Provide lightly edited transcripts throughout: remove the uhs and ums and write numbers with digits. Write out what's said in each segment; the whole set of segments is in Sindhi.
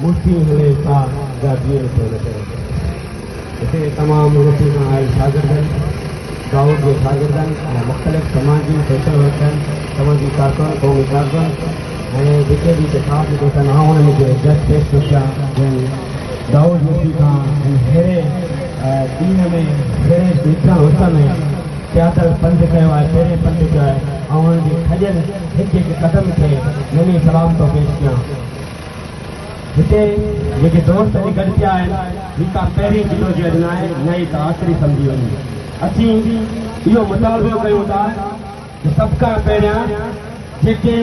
مورتي هڻي سا جا جيئن ٿو نظر اچي. هتي تمام يونيورسٽي کان آيل شاگردن، دائود جي شاگردن ۽ مختلف سماجي سوشل ورڪرن، سماجي ڪارڪن، قومي ڪارڪن ۽ جيڪي به هتي خاص دوست آهن آئون انهن کي جس پيش ٿو ڪيان جن دائود يونيورسٽي کان هن ههڙي ڏينهن ۾ ههڙي نڪرڻ اس ۾ پيادل پنڌ ڪيو آهي، پيرين پنڌ ڪيو آهي آئون انهن جي کڄيل هڪ هڪ قدم کي نمي سلام ٿو پيش ڪيان. هتي جيڪي دوست اڄ گڏ ٿيا آهن، هي ڪا پهرين جدوجهد ناهي، نه ئي ڪا آخري سمجهي وڃي. اسين اهو مطالبو ڪيون ٿا ته سڀ کان پهريان جيڪي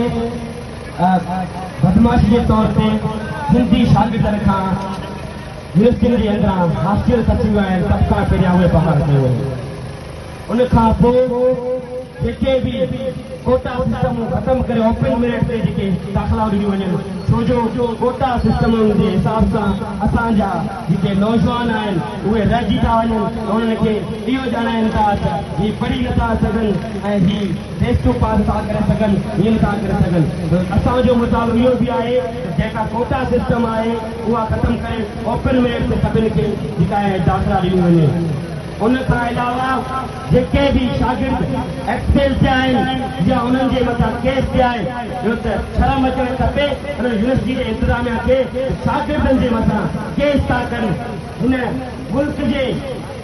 بدمعاشي جي طور تي سنڌي شاگردن کان يونيورسٽين جي اندران هاسٽل کسي ويا آهن، سڀ کان پهريان اهي بحال ڪيون وڃن. ان کان پوء جيڪي به ڪوٽا سسٽمون ختم ڪري اوپن ميرٽ تي جيڪي داخلائون ڏنيون وڃن ڇو جو ڪوٽا سسٽمن جي حساب سان اسان جا جيڪي نوجوان آهن اهي رهجي ٿا وڃن ۽ انهن کي اهو ڄاڻائين ٿا ته هي پڙهي نٿا سگهن ۽ هي ٽيسٽون پاس نٿا ڪري سگهن هيئن نٿا ڪري سگهن ته اسان جو مطالبو اهو به آهي ته جيڪا ڪوٽا سسٽم آهي اها ختم ڪري اوپن ميرٽ تي سڀني کي جيڪا آهي داخلا ڏني وڃي. ان کان علاوه جيڪي به شاگرد ايڪسپيل ٿيا آهن يا انهن جي مٿان ڪيس ٿيا آهن ٻيو ته شرم اچڻ کپي انهن يونيورسٽي جي انتظاميا کي ته شاگردن جي مٿان ڪيس ٿا ڪن هن ملڪ جي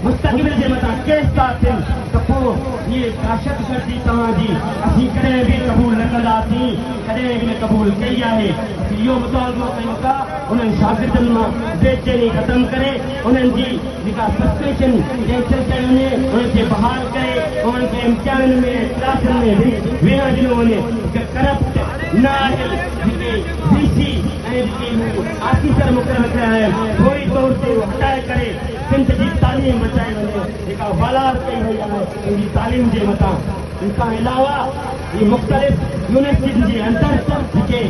مستقبل جي مٿان ڪيس ٿا ٿين ته پوء هي دهشتگردي توهان جي اسين ڪڏهن به قبول نه ڪنداسين ڪڏهن به نه قبول ڪئي آهي اسين اهو مطالبو ڪيون ٿا انهن شاگردن مان بيچيني ختم ڪري انهن جي جيڪا سسپينشن ڪينسل ڪئي وڃي، انهن کي بحال ڪري انهن کي امتحانن ۾ ۽ ڪلاسن ۾ ويهڻ ڏنو وڃي. هڪ ڪرپٽ، نااهل جيڪي وي سي ۽ جيڪي هو آفيسر مقرر ڪيا آهن فوري طور تي اهو هٽائي ڪري سنڌ جي تعليم بچائي وڃي جيڪا والار ڪئي وئي آهي سنڌ جي تعليم جي مٿان. ان کان علاوه هي مختلف يونيورسٽين جي اندر جيڪي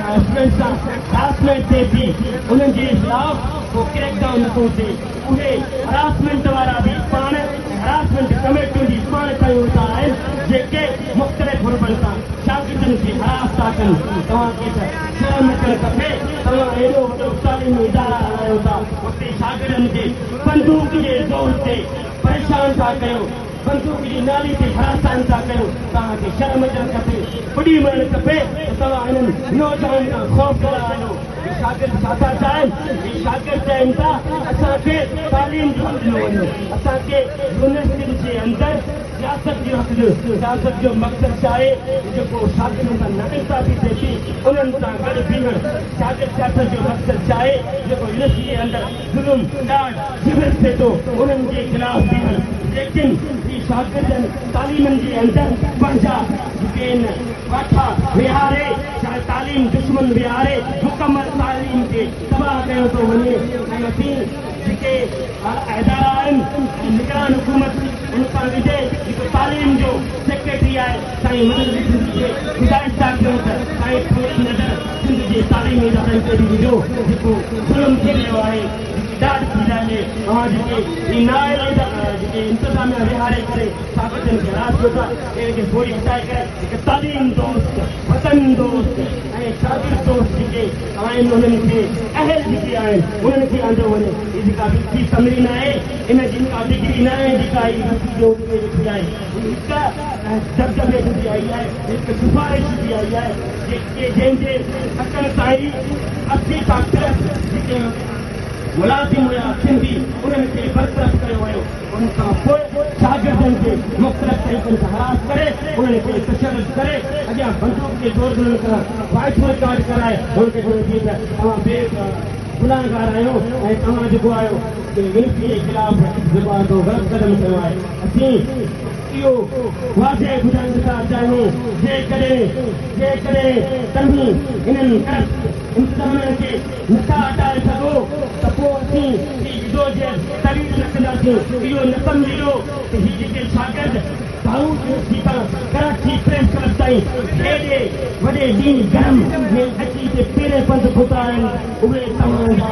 اسٽوڊنٽس سان هراسمينٽ ٿئي ٿي انهن جي خلاف ڪو ڪريڪ ڊائون نٿو ٿئي اهي هراسمينٽ وارا به پاڻ ۽ هراسمينٽ ڪميٽيون به پاڻ کنيون ويٺا آهن جيڪي مختلف حربن سان شاگردن کي هراس ٿا ڪن توهان کي ته شرم اچڻ کپي توهان ايڏو وڏو تعليمي ادارا هلايو ٿا اتي شاگردن کي بندوق جي زور تي پريشان ٿا ڪيو بندوق جي نالي تي هراسان ٿا ڪيو، توهان کي شرم اچڻ کپي، ٻڏي مرڻ کپي ته توهان هنن نوجوانن کان خوفزده آهيو. هي شاگرد ڇا ٿا چاهين؟ هي شاگرد چاهين ٿا اسان کي تعليم جو حق ڏنو وڃي، اسان کي يونيورسٽين جي اندر سياست جو حق ڏيو. سياست جو مقصد ڇا آهي ته جيڪو شاگردن سان ناانصافي ٿئي ٿي انهن سان گڏ بيهڻ. شاگرد سياست جو مقصد ڇا آهي جيڪو يونيورسٽي جي اندر ظلم، ڏاڍ، جبر ٿئي ٿو انهن جي خلاف بيهڻ ليڪن هي شاگردن تعليمن جي اندر پنهنجا جيڪي آهن واٺا ويهاري چاهي تعليم دشمن ويهاري مڪمل تعليم کي تباهه ڪيو ٿو وڃي ۽ اسين جيڪي ادارا آهن ۽ نگران حڪومت ان سان ويندي جيڪو تعليم جو سيڪريٽري آهي سائين مدد علي سنڌي کي گذارش ٿا ڪيون ته سائين ٿوري نظر سنڌ جي تعليمي ادارن تي به وجهو جيڪو ظلم ٿي رهيو آهي جيڪي ڏاڍ ٿي رهي آهي اوهان جيڪي هي نااهل جيڪي انتظاميا ويهاري ڪري شاگردن کي هراس ڪيو ٿا انهن کي فوري هٽائي ڪري هڪ تعليم دوست وطن دوست ۽ شاگرد دوست جيڪي آهن انهن کي اهل جيڪي آهن انهن کي آندو وڃي هي جيڪا وي سي تمرين آهي ان جي ڪا ڊگري ناهي جيڪا هي وي سي جو عهدي ويٺي آهي هي هڪ دٻدٻي جي آئي آهي هڪ سفارش جي آئي آهي جيڪي جنهن جي اچڻ سان ئي 80 کان پلس جيڪي ملازم هيا سنڌي انهن کي برطرف ڪيو ويو ان کان پوء شاگردن کي مختلف طريقن سان هراس ڪري انهن کي تشدد ڪري اڳيان بندوق جي زور انهن کان وائس رڪارڊ ڪرائي انهن کي چيو ٿي ته توهان بي گناهگار آهيو ۽ توهان جيڪو آهيو يونيورسٽي جي خلاف جيڪو آهي سو غلط قدم کنيو آهي اسين اهو واضح ٻڌائڻ ٿا چاهيون جيڪڏهن جيڪڏهن توهين انهن ڪرپٽ انتظاميا کي نٿا هٽائي سگهو ته پوء اسين هي جدوجهد طويل رکنداسين اهو نه سمجهجو ته هي جيڪي شاگرد دائود يونيورسٽي کان ڪراچي پريس ڪلب تائين هيڏي وڏي ڏينهن گرم ۾ اچي هتي پيرين پنڌ پهتا آهن اهي توهان جا.